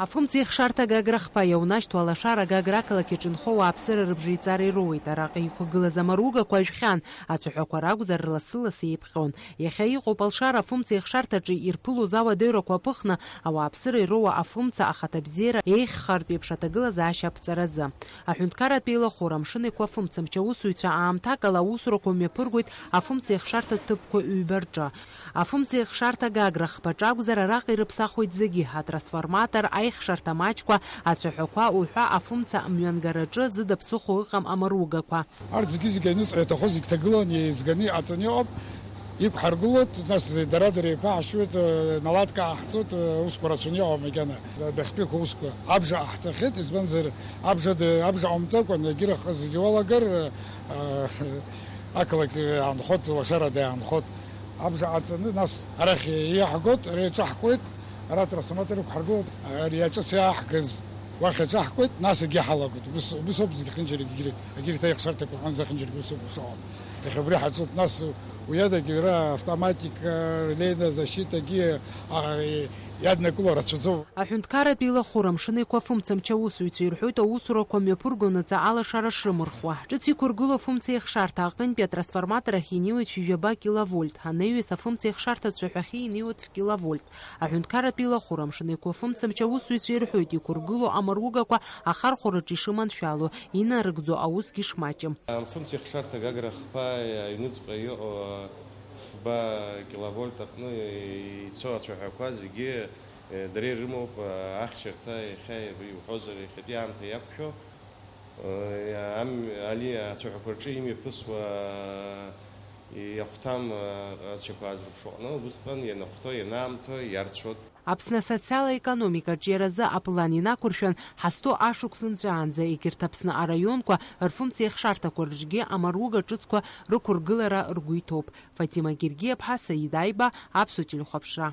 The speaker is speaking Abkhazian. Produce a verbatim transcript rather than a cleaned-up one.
Афымцеихшарҭа Гагра хԥа иаунашьҭу алашара Гагра ақалақь аҿы инхо ауааԥсыра рыбжеиҵара ироуеит. Араҟа иқәгылаз амаругақәа ажәхьан, ацәаҳәақәа ракәзар, лассы-лассы еиԥҟьон. Иахьа иҟоуп алшара афымцеихшарҭаҿы ирԥылоз ауадаҩрақәа аԥыхны, ауааԥсыра ироуа афымца ахаҭабзиара еиӷьхартә еиԥш аҭагылазаашьа аԥҵаразы. Аҳәынҭқарратә еилахәыра Амшын Еиқәа афымцамч аусзуҩцәа аамҭакала аусурақәа мҩаԥыргоит афымцеихшарҭа ҭыԥқәа ҩба рҿы. Афымцеихшарҭа Гагра хԥаҿы акәзар, араҟа ирыԥсахуеит зегьы, атрансформатор, аихшарҭа маҷқәа, ацәаҳәақәа уҳәа афымца мҩангараҿы зыда ԥсыхәа ыҟам амаругақәа. Арҭ зегьы-зегьы аҩныҵҟа иаҭаху зегь ҭагыланы, еизганы, иҟаҵаны иҟоуп. Иқәҳаргылоит, нас дара-дара еиқәаҳшьуеит, э, наладка ҟаҳҵоит, э, усқәа рацәаны иҟоуп макьана. Адәахьтәиқәа усқәа абжа ҟаҳҵахьеит, избанзар, абжа д-, абжа ҟамҵакәан, егьырахь зегьы уалагар, э, ақалақь иаанхот, лашарада иаанхот. Абжа ҟаҵаны, нас арахь иаҳгот, ара иаҿаҳкуеит, ара атрансформатор ықәҳаргылоит, ари аҿыц иааҳгаз уахь аҿаҳкуеит, нас егьи ҳалагоит. Убыс, убыс ауп зегьы хынџьарагьы, егьырҭ аихшарҭақәа ҟынӡа хынџьарагьы ус ауп ишыҟоу. Иахьа убри ҳаҿуп, нас уи адагьы ара автоматика, релейная защитагьы, а, иаднакыло рацәаӡоуп. Аҳәынҭқарратә еилахәыра Амшын Еиқәа афымцамч аусзуҩцәа ирҳәоит аусурақәа мҩаԥыргонаҵы алашара шрымырхуа. Ҿыц иқәыргылоу афымцеихшарҭа аҟынтәи атрансформатор ахь инеиуеит шәи жәаба киловольт, анаҩс афымцеихшарҭа ацәаҳәахьы инеиуеит ф-киловольт. Аҳәынҭқарратә еилахәыра Амшын Еиқәа афымцамч аусзуҩцәа ирҳәоит, иқәыргылоу амаругақәа ахархәараҿы ишыманшәало, инарыгӡо аусгьы шмаҷым. Амфымцеихшарҭа Гагра хԥа аҩныҵҟа иҟоу фба киловольт аҟны ицо ацәаҳәақәа зегьы, э, дара ирымоуп, э, ахьчарҭа, иахьа иуҳәозар, иахьатәи аамҭа иақәшәо, э, ам-, али ацәаҳәақәа рҿы имҩаԥысуа, э, иахәҭам, э, ҟазшьақәа аазырԥшуа аҟны, убысҟан ианахәҭо, ианаамҭоу иарцәоит. Аԥсны асоциал-економика аҿиаразы аплан инақәыршәан, ҳазҭоу ашықәс нҵәаанӡа егьырҭ Аԥсны араионқәа рфымцеихшарҭақәа рҿгьы амаруга ҿыцқәа рықәыргылара ргәы иҭоуп. Фатима Гергиаԥҳа, Саид Аиба, Аԥсуа телехәаԥшра.